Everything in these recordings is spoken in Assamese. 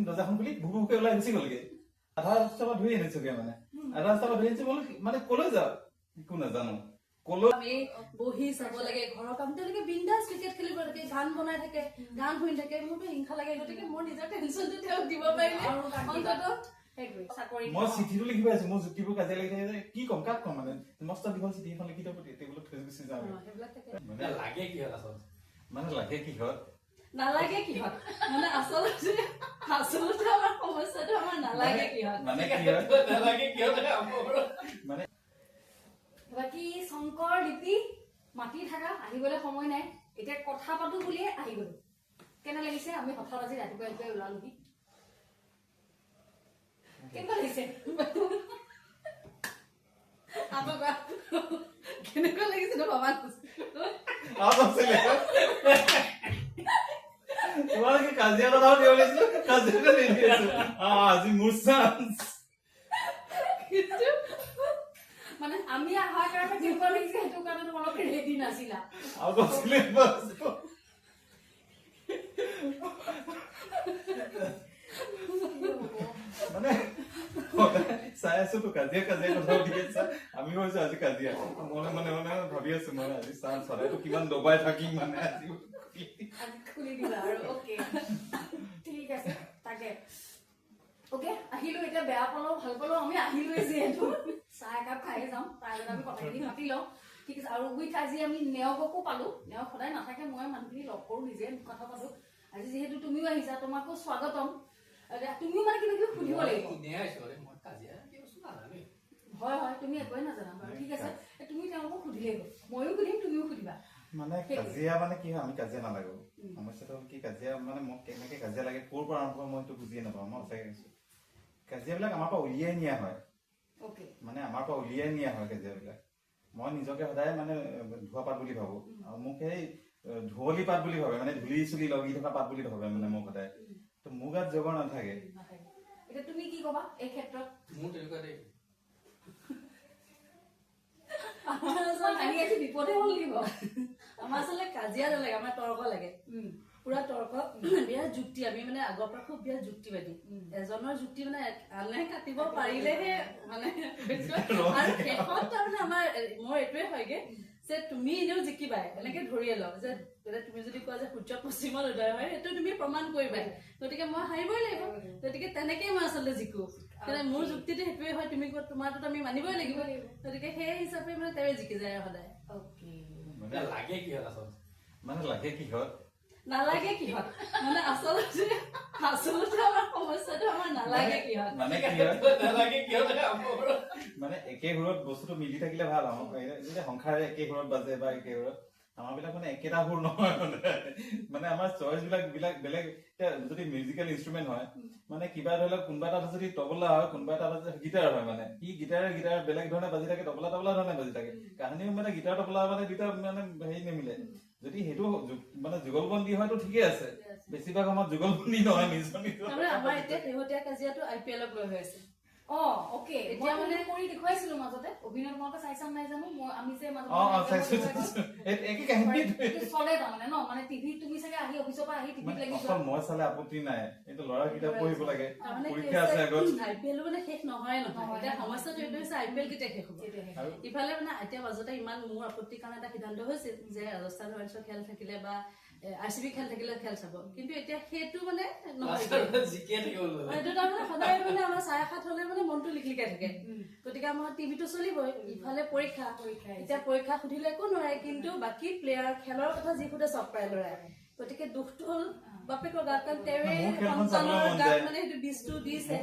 দৰ্জাখন খুলি ভুকুকে ওলাই গুচি গ'লগে। আধা ৰাস্তাৰ পৰা ধৰি আনিছোগে, মানে আধা ৰাস্তাৰ পৰা ধৰি আনিছো, বোলো মানে কলৈ যাওঁ একো নাজানো, কলৈ আমি বহি চাব লাগে ঘৰৰ কাম, তেওঁলোকে বিন্দাছ ক্ৰিকেট খেলিব থাকে, গান বনাই থাকে, গান শুনি থাকে, মোৰতো হিংসা লাগে। গতিকে মোৰ নিজৰ টেনচনটো তেওঁক দিব পাৰিলে অন্ততঃ চাকৰি। মই চিঠিটো লিখি পাইছো, মোৰ যুক্তিবোৰ কাজিয়া লাগি থাকে যে কি ক'ম কাক ক'ম, মানে মস্ত দীঘল চিঠি এখন লিখি থব, টেবুলত থৈ গুচি যাওঁ। সেইবিলাক থাকে। মানে লাগে কিহত আচলতে? মানে লাগে কিহত? নালাগে কিহত, মানে আচলতে আচলতে আমাৰ সমস্যাটো আমাৰ নালাগে কিহত, মানে কিহত নালাগে কিহত। মানে বাকী শংকৰ লিপি মাতি থাকা, আহিবলৈ সময় নাই, এতিয়া কথা পাতো বুলিয়ে আহি গলো। কেনে লাগিছে? আমি হঠাৎ আজি ৰাতিপুৱা ৰাতিপুৱাই ওলালোহি, কেনেকুৱা লাগিছে? আকৌ কোৱা, কেনেকুৱা লাগিছে ন ভবা নাছিলো। আৰু আছিলে তোমালোকে কাজিয়া কথাও দিব লাগিছিল, কাজিয়াতে নিদি আছো। আজি মোৰ চান্স। কিন্তু মানে আমি অহাৰ কাৰণে কেনেকুৱা লাগিছে, সেইটো কাৰণে তোমালোকে ৰেডি নাছিলা। আৰু আছিলে মানে চাই আছো তো কাজিয়া কাজিয়া কথা উঠি আছে, আমি ভাবিছো আজি কাজিয়া, মনে মনে মানে ভাবি আছো মানে আজি চান্স, সদায়তো কিমান দবাই থাকিম, মানে আজি আজি খুলি দিবা আৰু। অ'কে ঠিক আছে, তাকে অ'কে আহিলো। এতিয়া বেয়া পালেও ভাল পালেও আমি আহিলোৱে যিহেতু, চাহ একাপ খায়ে যাম, তাৰ আগত আমি কথাখিনি পাতি লওঁ। ঠিক আছে। আৰু উইথ আজি আমি নেওগকো পালো, নেওগ সদায় নাথাকে, মই মানুহখিনি লগ কৰোঁ, নিজে কথা পাতো। আজি যিহেতু তুমিও আহিছা, তোমাকো স্বাগতম। তুমিও মানে কিবা কিবি সুধিব লাগিব। হয় হয়, তুমি একোৱে নাজানা বাৰু, ঠিক আছে, তুমি তেওঁলোকক সুধিলেই হ'ল, ময়ো সুধিম, তুমিও সুধিবা। মানে কাজিয়া মানে কি হয়, আমি কাজিয়া নালাগো। সমস্যাটো হ'ল কি, কাজিয়া মানে মোক কেনেকে কাজিয়া লাগে, ক'ৰ পৰা আৰম্ভ হয় মই সেইটো বুজিয়ে নাপাওঁ। মই সঁচাকে কৈছো, কাজিয়াবিলাক আমাৰ পৰা উলিয়াই নিয়া হয়। মানে আমাৰ পৰা উলিয়াই নিয়া হয় কাজিয়াবিলাক। মই নিজকে সদায় মানে ধোৱা পাত বুলি ভাবো, আৰু মোক সেই ধুৱলি পাত বুলি ভাবে, মানে ধূলি চুলি লগি থকা পাত বুলি ভাবে মানে মোক সদায়। তো মোৰ গাত জগৰ নাথাকে। এতিয়া তুমি কি কবা এই ক্ষেত্ৰত? মোৰ তেনেকুৱা দেই। বিপদে হ'ল দিব। আমাৰ আচলতে কাজিয়া নালাগে, আমাৰ তৰ্ক লাগে, পুৰা তৰ্ক, বিৰাট যুক্তি। আমি মানে আগৰ পৰা খুব বিৰাট যুক্তিবাদী, এজনৰ যুক্তি মানে আনে কাটিব পাৰিলেহে মানে। আৰু শেষত তাৰমানে আমাৰ মোৰ এইটোৱে হয়গে যে তুমি এনেও জিকিবাই, এনেকে ধৰিয়ে লওঁ যে তুমি যদি কোৱা যে সূৰ্য পশ্চিমত উদয় হয়, সেইটো তুমি প্ৰমাণ কৰিবাই, গতিকে মই হাৰিবই লাগিব। গতিকে তেনেকেই মই আচলতে জিকো, মোৰ যুক্তিটো সেইটোৱে হয়, তুমি কোৱা তোমাৰটোত আমি মানিবই লাগিব, গতিকে সেই হিচাপে মানে তেওঁৱে জিকি যায় সদায়। লাগে কিহত আচলতে? মানে লাগে কিহত? নালাগে কিহত, মানে আচলতে আচলতে আমাৰ সমস্যাটো আমাৰ নালাগে কিহত, মানে কিহত নালাগে কিহত। মানে একে সুৰত বস্তুটো মিলি থাকিলে ভাল। যেতিয়া সংসাৰে একে সুৰত বাজে বা একে সুৰত, আমাৰ বিলাক মানে একেটা সুৰ নহয়, মানে আমাৰ চইচ বিলাক বিলাক বেলেগ। এতিয়া যদি মিউজিকেল ইনষ্ট্ৰুমেণ্ট হয়, মানে কিবা ধৰি লওক কোনোবা এটা যদি তবলা হয়, কোনোবা এটা গীটাৰ হয়, মানে সি গীটাৰে গীটাৰ বেলেগ ধৰণে বাজি থাকে, তবলা তবলা ধৰণে বাজি থাকে, কাহানিও মানে গীটাৰ তবলা মানে দুটা মানে হেৰি নিমিলে। যদি সেইটো মানে যুগলবন্দী হয়তো ঠিকে আছে, বেছিভাগ সময়ত যুগলবন্দী নহয়, নিজৰ নিজৰ। আমাৰ এতিয়া শেহতীয়া কাজিয়াটো আই পি এলক লৈ হৈ আছে। অ অকে, এতিয়া মানে কৰি দেখুৱাইছিলো মাজতে, অভিনয় তোমালোকে চাইছা নাই জানো, মই আমি যে মাজতে চলে তাৰমানে ন, মানে টিভিত তুমি চাগে আহি অফিচৰ পৰা আহি টিভিত লাগি যোৱা। মই চালে আপত্তি নাই, কিন্তু ল'ৰা কিতাপ পঢ়িব লাগে, পৰীক্ষা আছে আগত। আই পি এল মানে শেষ নহয় নহয়, এতিয়া সমস্যাটো এইটো হৈছে আই পি এল কেতিয়া শেষ হ'ব। ইফালে মানে এতিয়া মাজতে ইমান মোৰ আপত্তিৰ কাৰণে এটা সিদ্ধান্ত হৈছিল যে ৰাজস্থান ৰয়েলছৰ খেল থাকিলে বা আৰ চি বি খেল থাকিলে খেল চাব, কিন্তু এতিয়া সেইটো মানে নহয়, সেইটো তাৰমানে সদায় মানে আমাৰ 7:30 হলে মানে মনটো লিকলিকাই থাকে, গতিকে আমাৰ টিভিটো চলিবই। ইফালে পৰীক্ষা, এতিয়া পৰীক্ষা সুধিলে একো নোৱাৰে, কিন্তু বাকী প্লেয়াৰ খেলৰ কথা যি সোধে চব পাৰে ল'ৰাই, গতিকে দুখটো হ'ল বাপেকৰ গাত, কাৰণ তেওঁৱে সন্তানৰ গাত মানে সেইটো বীজটো দিছে।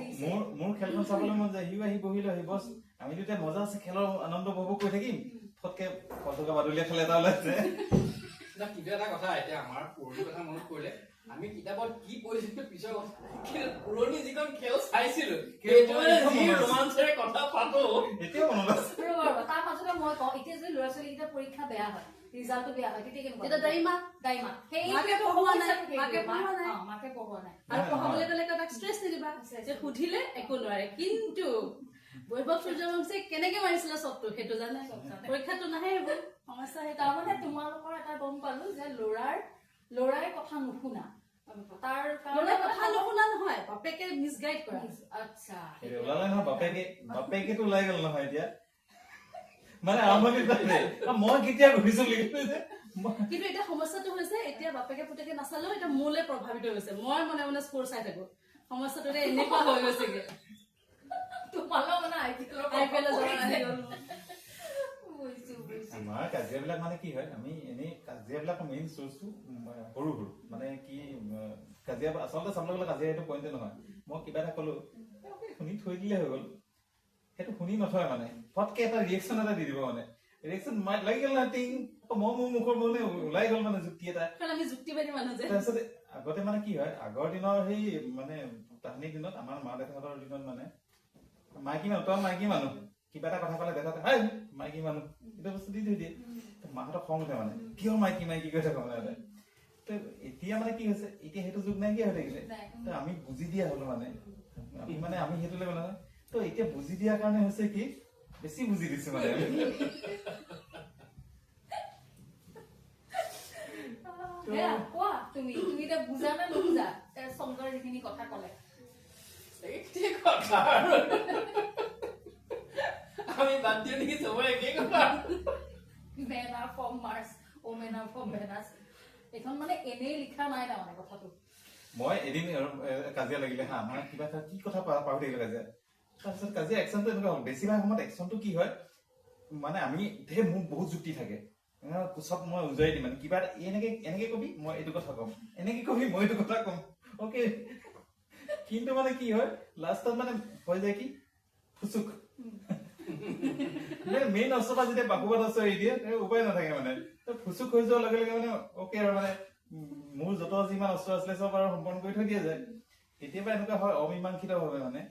মোৰ খেলখন চাবলৈ মন যায়, সিও আহি বহিল, আহি বছ আমি দুটাই মজা আছে খেলৰ আনন্দ উপভোগ কৰি থাকিম, ফটকে ফটকা বাদুলীয়া খেল এটা ওলাইছে। কিন্তু এটা কথা, এতিয়া আমাৰ পুৰণি কথা মনত পৰিলে, আমি কিতাপত কি পঢ়িছিলো পিছৰ কথা, কিন্তু পুৰণি যিখন খেল চাইছিলো সেইটো মানে যি ৰোমাঞ্চেৰে কথা পাতো এতিয়াও মনত আছে। তাৰ মাজতে মই কওঁ, এতিয়া যদি ল'ৰা ছোৱালীকেইটা পৰীক্ষা বেয়া হয়, ৰিজাল্টটো বেয়া হয়, তেতিয়া কেনেকুৱা? তেতিয়া দাইমা, দাইমা, সেই মাকে পঢ়োৱা নাই, মাকে পঢ়োৱা নাই, মাকে পঢ়োৱা নাই। আৰু পঢ়াবলৈ গ'লে তাক ষ্ট্ৰেছ নিদিবা যে সুধিলে একো নোৱাৰে। কিন্তু বৈভৱ সূৰ্যবংশী কেনেকে মাৰিছিলে চবটো সেইটো জানে, পৰীক্ষাটো নাহে সেইবোৰ সমস্যা। সেই তাৰমানে তোমালোকৰ এটা গম পালো যে ল'ৰাই কথা নুশুনা, তাৰ কাৰণে কথা নুশুনা নহয়, বাপেক বাপেকে মিছগাইড কৰা। আচ্ছা, ওলালে নহয়, বাপেকেতো ওলাই গ'ল নহয় এতিয়া, মানে আৰম্ভণি মই কেতিয়া ঘূৰিছো বুলি কৈছে। কিন্তু এতিয়া সমস্যাটো হৈছে এতিয়া বাপেকে পুতেকে নাচালেও এতিয়া মোলৈ প্ৰভাৱিত হৈছে, মই মনে মনে স্ক'ৰ চাই থাকো। সমস্যাটো এতিয়া এনেকুৱা হৈ গৈছেগে। তোমালোক মানে আই পি এলৰ আহি গ'ল। আমাৰ কাজিয়াবিলাক মানে কি হয়, আমি এনেই কাজিয়াবিলাকৰ মেইন চ'ৰ্চটো সৰু সৰু, মানে কি কাজিয়া আচলতে চাবলৈ গ'লে কাজিয়া এইটো পইণ্টে নহয়। মই কিবা এটা ক'লো শুনি থৈ দিলে হৈ গ'ল, সেইটো শুনি নথয়, মানে ফটকে এটা ৰিয়েকশ্যন এটা দি দিব, মানে ৰিয়েকশ্যন লাগি গ'ল নহয় টিং, মই মোৰ মুখৰ মানে ওলাই গ'ল মানে যুক্তি এটা। আমি যুক্তিবাদী মানুহ যে। তাৰপিছতে আগতে মানে কি হয়, আগৰ দিনৰ সেই মানে তাহানিৰ দিনত আমাৰ মা দেউতাহঁতৰ দিনত মানে মাইকী মানুহ, তই মাইকী মানুহ কিবা এটা কথা ক'লে দেউতাহঁতে হাই মাইকী মানুহ এইটো বস্তু দি থৈ দিয়ে, মাহঁতক খং উঠে, মানে কিয় মাইকী মাইকী কৈ থাকো মানে। ত এতিয়া মানে কি হৈছে, এতিয়া সেইটো যুগ নাইকিয়া হৈ থাকিলে, ত আমি বুজি দিয়া হলো, মানে আমি সেইটো লেভেল নহয়। ত এতিয়া বুজি দিয়াৰ কাৰণে হৈছে কি, বেছি বুজি দিছো মানে। কোৱা তুমি, তুমি এতিয়া বুজা নে নুবুজা চন্দ্ৰৰ যিখিনি কথা ক'লে? কথা আমি বাদ দিওঁ নেকি, চবৰে একেই কথা। Men are from Mars, women are from Venus. এইখন মানে এনেই লিখা নাই তাৰমানে কথাটো। মই এদিন কাজিয়া লাগিলে হা, আমাৰ কিবা এটা কি কথা পাহৰি থাকিলে কাজিয়া। তাৰপিছত কাজিয়া একশ্যনটো এনেকুৱা হ'ল, বেছিভাগ সময়ত একশ্যনটো কি হয় মানে আমি ধেৰ মোৰ বহুত যুক্তি থাকে, চব মই উজুৱাই দিম, মানে কিবা এটা এনেকে এনেকে কবি মই এইটো কথা ক'ম, এনেকে কবি মই এইটো কথা ক'ম, অ'কে। কিন্তু মানে কি হয় লাষ্টত মানে হৈ যায় কি ফুচুক, মেইন অস্ত্ৰটা যেতিয়া বাকুবাত অস্ত্ৰ এৰি দিয়ে উপায় নাথাকে, মানে ফুচুক হৈ যোৱাৰ লগে লগে মানে অ'কে আৰু মানে মোৰ যত যিমান অস্ত্ৰ আছিলে চব আৰু সম্পন্ন কৰি থৈ দিয়া যায়। কেতিয়াবা এনেকুৱা হয় অমীমাংসিত ভাৱে, মানে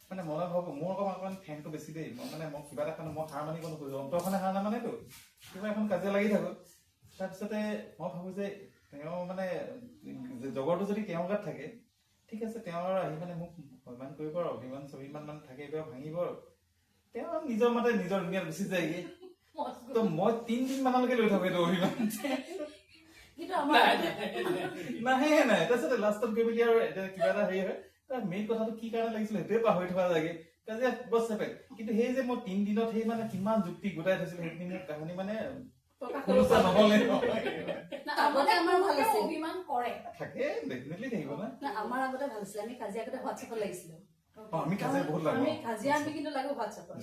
মানে মনত ভাবো মোৰ অকণমান ঠেংটো বেছি দেই, মই মানে মই কিবা এটা কাৰণে মই হাৰ মানিব নোখোজো, অন্তৰখনে হাৰ নামানেতো, কিবা এখন কাজিয়া লাগি থাকো। তাৰপিছতে মই ভাবো যে তেওঁ মানে জগৰটো যদি তেওঁৰ গাত থাকে ঠিক আছে, তেওঁ আহি মানে মোক সন্মান কৰিব আৰু অভিমান স্বাভিমান মানে থাকে এইবিলাক ভাঙিব আৰু তেওঁ নিজৰ মতে নিজৰ দুনিয়াত গুচি যায়গে। ত মই 3 দিন মানলৈকে লৈ থাকো এইটো অভিমান, নাহে নাই। তাৰপিছতে লাষ্টত গৈ মেলি আৰু এতিয়া কিবা এটা হেৰি হয়, তাৰ মেইন কথাটো কি কাৰণে লাগিছিলে সেইটোৱে পাহৰি থকা যায়গে, কাজিয়া বছ চেপেক। কিন্তু সেই যে মই 3 দিনত সেই মানে কিমান যুক্তি গোটাই থৈছিলো সেইখিনি মোৰ কাহানী মানে থাকে, ডেফিনেটলি থাকিব না। আমাৰ আগতে ভাল আছিলে, আমি কাজিয়া আগতে হোৱাটছএপত লাগিছিলো। আমি কাজিয়া বহুত লাগো, আমি কাজিয়া আমি কিন্তু লাগো হোৱাটছএপত।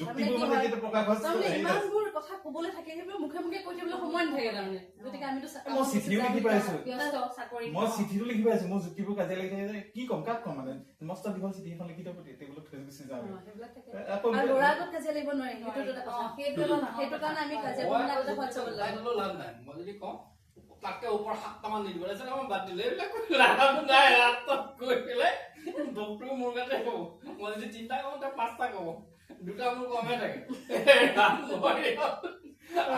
ইমানবোৰ কথা কবলৈ থাকে, সেইবোৰ মুখে মুখে কৈ থাকিবলৈ সময় নাথাকে তাৰমানে। গতিকে আমিতো মই চিঠিও লিখি পাইছো, মই চিঠিও লিখি পাইছো, মোৰ যুক্তিবোৰ কাজিয়া লাগি থাকে যে কি ক'ম কাক ক'ম, মানে মস্ত দীঘল চিঠি এখন লিখি থৈ টেবুলত থৈ গুচি যাওঁ। আৰু ল'ৰা আগত কাজিয়া লাগিব নোৱাৰি, সেইটো এটা কথা। সেইটো কাৰণে আমি কাজিয়া আগতে হোৱাটছএপত লাগো। লাভ নাই, মই যদি কওঁ তাতকে ওপৰ 7টা মান দি দিব, তাৰপিছত মই বাদ দিলো এইবিলাক লাভ নাই। ৰাস্তাত গৈ পেলাই দোষটো মোৰ গাতে হ'ব, মই যদি 3টা কওঁ তাক 5টা ক'ব, 2টা মোৰ কমে থাকে।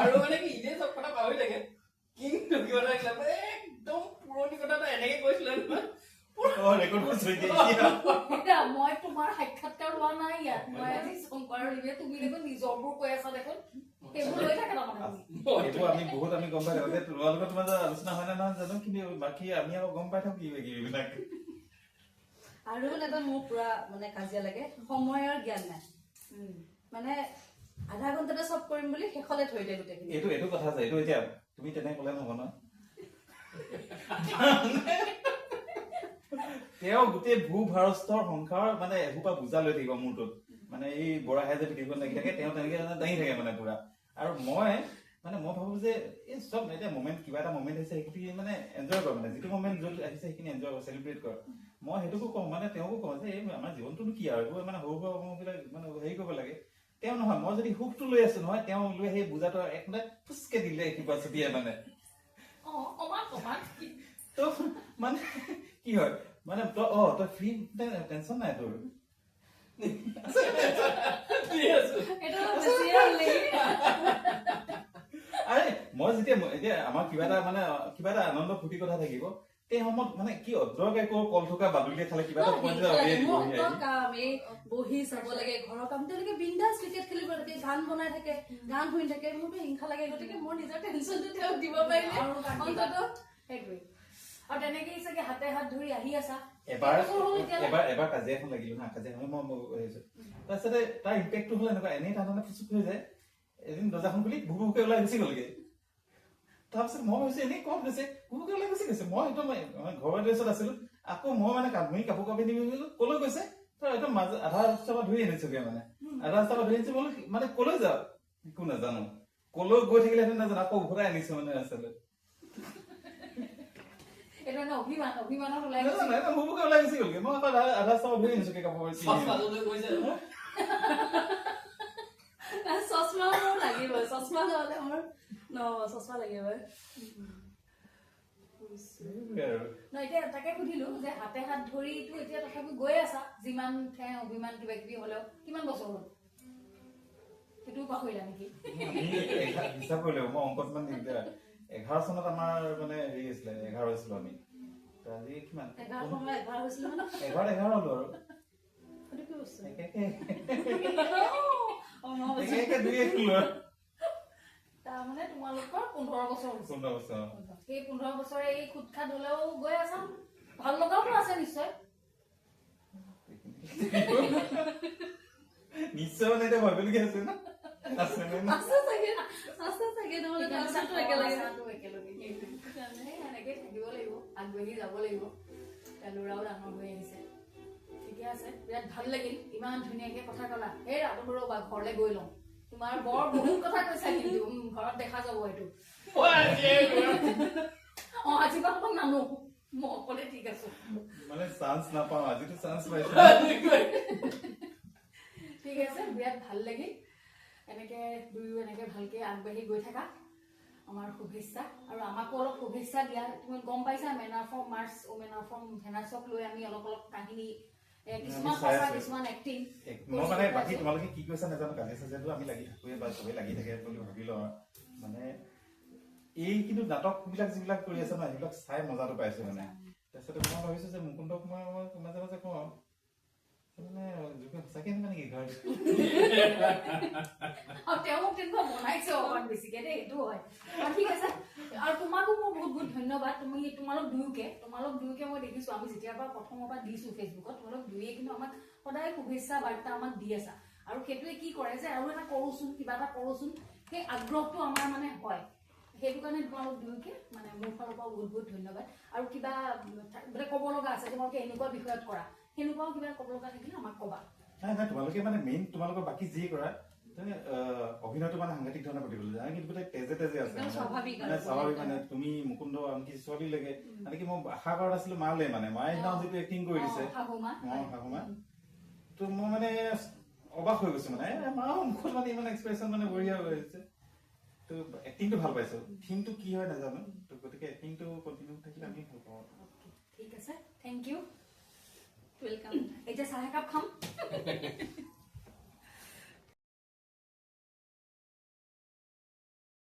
আৰু মানে কি এনেই চব কথা পাহৰি থাকে, কিন্তু কিবা এটা একদম পুৰণি কথা এটা এনেকে কৈছিলে নহয়। মই তোমাৰ সাক্ষাৎকাৰ লোৱা নাই ইয়াত, মই আজি শংকৰ তুমি দেখোন নিজৰবোৰ কৈ আছা দেখোন, সেইবোৰ লৈ থাকে তাৰমানে। এইবোৰ আমি বহুত আমি গম পাই থাকো যে তোমালোকৰ তোমাৰ আলোচনা হয় নে নহয় জানো, কিন্তু বাকী আমি আকৌ গম পাই থাকো কি এইবিলাক। আৰু মানে এটা মোৰ পুৰা মানে কাজিয়া লাগে, সময়ৰ জ্ঞান নাই, মানে আধা ঘণ্টাতে চব কৰিম বুলি শেষলে থৈ দিয়ে গোটেইখিনি। এইটো এইটো কথা আছে, এইটো এতিয়া তুমি তেনেকে ক'লে নহ'ব নহয়। তেওঁ গোটেই ভূ ভাৰস্থৰ সংসাৰ মানে এসোপা বোজা লৈ থাকিব মূৰটোত, মানে এই বৰাহে যে পৃথিৱীখন লাগি থাকে তেওঁ তেনেকে দাঙি থাকে মানে পুৰা। আৰু মই মানে মই ভাবো যে এই চব এতিয়া মমেণ্ট কিবা এটা মমেণ্ট আহিছে সেইখিনি মানে এনজয় কৰ, মানে যিটো মমেণ্ট য'ত আহিছে সেইখিনি এনজয় কৰ, চেলিব্ৰেট কৰ। মই সেইটোকো কওঁ, মানে তেওঁকো কওঁ যে এই আমাৰ জীৱনটোনো কি আৰু এইবোৰ মানে সৰু সুৰা বিলাক মানে হেৰি কৰিব লাগে। তেওঁ নহয়, মই যদি সুখটো লৈ আছো নহয়, তেওঁ লৈ সেই বোজাটো এক ফুচকে দিলে কিবা ছটিয়াই মানে ত মানে কি হয় মানে তই তই ফ্ৰী টেনচন নাই তোৰ। আৰে মই যেতিয়া এতিয়া আমাৰ কিবা এটা মানে কিবা এটা আনন্দ ফূৰ্তি কথা থাকিব, সেই সময়ত মানে কি অদৰকাৰী কল থকা বাদুলিয়ে খালে কিবা এটা কাম এই বহি চাব লাগে, ঘৰৰ কাম, তেওঁলোকে বিন্দাছ ক্ৰিকেট খেলিব থাকে, গান বনাই থাকে, গান শুনি থাকে, মোৰতো হিংসা লাগে। গতিকে মোৰ নিজৰ টেনচনটো তেওঁক দিব পাৰিলে অন্ততঃ সেইটোৱে। আৰু তেনেকেই চাগে হাতে হাত ধৰি আহি আছা এবাৰ এবাৰ এবাৰ কাজিয়া এখন লাগিলো না, কাজিয়া এখন মই তাৰপিছতে তাৰ ইম্পেক্টটো হ'ল এনেকুৱা, এনেই তাৰ মানে ফুচুক হৈ যায়। এদিন দৰ্জাখন খুলি ভুকুকে ওলাই গুচি গ'লগে। তাৰপিছত মই ভাবিছো এনেই কম গৈছে, ভুকুকে ওলাই গুচি গৈছে। মই একদম ঘৰৰ ড্ৰেছত আছিলো, আকৌ মই মানে কাপোৰ কাপি নিমিলো, কলৈ গৈছে তাৰ একদম মাজ আধা ৰাস্তাৰ পৰা ধৰি আনিছোগে, মানে আধা ৰাস্তাৰ পৰা ধৰি আনিছো। বোলো মানে কলৈ যাওঁ একো নাজানো, কলৈ গৈ থাকিলে সেইটো নাজানো, আকৌ উভতাই আনিছো মানে ৰাস্তালৈ। ওলাই গুচি গ'লগে, মই আকৌ আধা ৰাস্তাৰ পৰা ধৰি আনিছোগে কাপোৰ। চশমা মোৰ লাগিব, চশমা নহ'লে মোৰ নহ'ব, চশমা লাগিব। এতিয়া তাকে সুধিলো যে হাতে হাত ধৰিতো এতিয়া তথাপি গৈ আছা, যিমান ঠেং অভিমান কিবা কিবি হ'লেও কিমান বছৰ হ'ল সেইটোও পাহৰিলা নেকি? হিচাপ কৰিলে মই অংকত মানে দিগদাৰ। 11 চনত আমাৰ মানে হেৰি আছিলে, 11 হৈছিলো আমি। আজি কিমান 11 হলো আৰু তাৰমানে তোমালোকৰ 15 বছৰ হৈছে। 15 বছৰ। সেই 15 বছৰে এই খুট খাট হলেও গৈ আছা, ভাল লগাওতো আছে নিশ্চয়। নিশ্চয় মানে এতিয়া ভাবিবলগীয়া আছে ন? আছে চাগে, আছে চাগে, নহ'লে একেলগে এনেকে থাকিব লাগিব, আগবাঢ়ি যাব লাগিব। ল'ৰাও ডাঙৰ হৈ আহিছে, ঠিকে আছে। বিৰাট ভাল লাগিল, ইমান ধুনীয়াকে কথা ক'লা। এই ৰবা ঘৰলৈ গৈ লওঁ, তোমাৰ বৰ বহুত কথা কৈছা কিন্তু ঘৰত দেখা যাব এইটো। অ আজি পৰা তোমাক নানো, মই অকলে ঠিক আছো। মানে চান্স নাপাওঁ, আজিতো চান্স পাইছো। ঠিক আছে, বিৰাট ভাল লাগিল। এনেকে দুয়ো এনেকে ভালকে আগবাঢ়ি গৈ থাকা, আমাৰ শুভেচ্ছা। আৰু আমাকো অলপ শুভেচ্ছা দিয়া। তুমি গম পাইছা men are from Mars, women are from ভেনাছক লৈ আমি অলপ অলপ কাহিনী, কিছুমান সঁচা কিছুমান এক্টিং। মই মানে বাকী তোমালোকে কি কৈছা নাজানো, কাজিয়া চাজিয়াটো আমি লাগি থাকোৱে বা চবেই লাগি থাকে বুলি ভাবি লওঁ। মানে এই কিন্তু নাটক বিলাক যিবিলাক কৰি আছে ন, সেইবিলাক চাই মজাটো পাইছো মানে। তাৰপিছতে মই ভাবিছো যে মুকুন্দক মই মাজে মাজে কওঁ মানে সঁচাকে এনেকুৱা নেকি ঘৰত? তেওঁ মোক তেনেকুৱা বনাইছে অকণমান বেছিকে দেই, সেইটো হয়। ঠিক আছে, আৰু তোমাকো মোৰ বহুত বহুত ধন্যবাদ। তুমি তোমালোক দুয়োকে মই দেখিছো, আমি যেতিয়াৰ পৰা প্ৰথমৰ পৰা দিছো ফেচবুকত, তোমালোক দুয়ে কিন্তু আমাক সদায় শুভেচ্ছা বাৰ্তা আমাক দি আছা। আৰু সেইটোৱে কি কৰে যে আৰু এটা কৰোচোন, কিবা এটা কৰোচোন, সেই আগ্ৰহটো আমাৰ মানে হয়। সেইটো কাৰণে তোমালোক দুয়োকে মানে মোৰ ফালৰ পৰা বহুত বহুত ধন্যবাদ। আৰু কিবা বোলে ক'ব লগা আছে তোমালোকে এনেকুৱা বিষয়ত কৰা, সেনেকুৱাও কিবা ক'ব লগা থাকিলে আমাক ক'বা। নাই নাই, তোমালোকে মানে মেইন তোমালোকৰ বাকী যি কৰা অভিনয়টো মানে সাংঘাতিক ধৰণে পাতিবলৈ যায়, কিন্তু গোটেই তেজে তেজে আছে মানে স্বাভাৱিক। মানে তুমি মুকুন্দ আনকি ছোৱালীলৈকে, মানে কি মই আশা কৰা নাছিলো মালে, মানে মায়ে সেইদিনাখন যিটো এক্টিং কৰি দিছে শাহুমা, তো মই মানে অবাক হৈ গৈছো। মানে মাৰ মুখত মানে ইমান এক্সপ্ৰেছন মানে বঢ়িয়া হৈ গৈছে। তো এক্টিংটো ভাল পাইছো, থিমটো কি হয় নাজানো, তো গতিকে এক্টিংটো কণ্টিনিউ থাকিলে আমি ভাল পাওঁ। ঠিক আছে, thank U, welcome. এতিয়া চাহ একাপ খাম।